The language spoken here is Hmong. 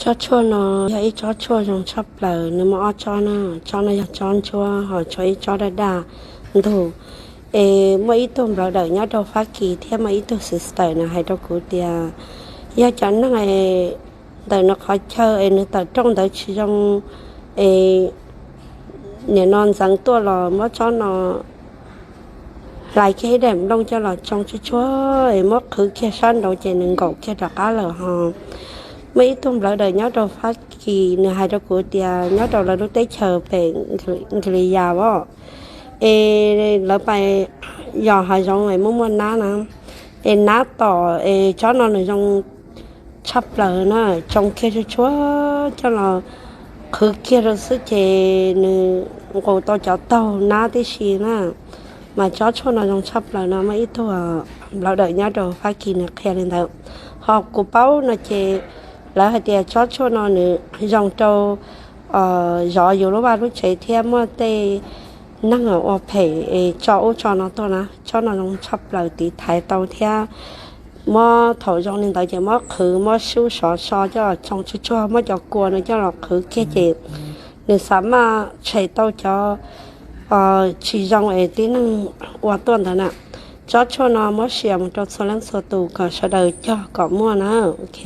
Tsob tshuaj no yog ib tsob tshuaj zoo tshaj plaws, nws muaj ob tsob na, tsob no yog tsob ntsuab, ho tshuav ib tsob daj daj ntug. Es muaj ib tug nplawv dawm nyob rau Fab Kis thiab muaj ib tug sister nws hais rau kuv tias yog cov neeg ntawm nws qhov chaw es nws tawm rooj ntawd tsis zoo, es nim no ntxeev tuaj los muab tsob no hlais kiag ib daim nplooj coj los tsoo tsuag tsuag es muab qhwv kiag sab nraud ces nws nkaum kiag rov qab lawm ho. Muaj ib tug nplawv dawm nyob rau Fab Kis nws hais rau kuv tias nyob rau lawv lub teb chaws pem Nkis Lis Yas os, es lawv pais yos hav zoov es muaj muaj nab na, es nab tom es tsob no nws zoo tshaj plaws na, tsoo kiag tsuag tsuag coj los qhwv kiag rau xwb ces nws nqus tau cov taug nab tib si na. Mas tsob tshuaj no zoo tshaj plaws no muaj ib tug nplawv dawm nyob rau Fab Kis nws qhia li ntawd. Ho kuv paub no ces lawv hais tias tsob tshuaj no nws zoo rau zov yus lub vaj lub tsev thiab muaj tej neeg ua phem es tso ub tso no tuaj na, tsob no zoo tshaj plaws tiv thaiv tau thiab. Muab thaum zoo li ntawd ces muab qhwv muab sub sov so coj los tsoo tsuag tsuag, muab cov kua no coj los qhwv kiag ces nws xav maj tshem tau cov tsis zoo es tib neeg ua tuaj ntawd na. Tsob tshuaj no muab share mus rau txhua leej txhua tus kom sawv daws cog kom muaj na. Ok,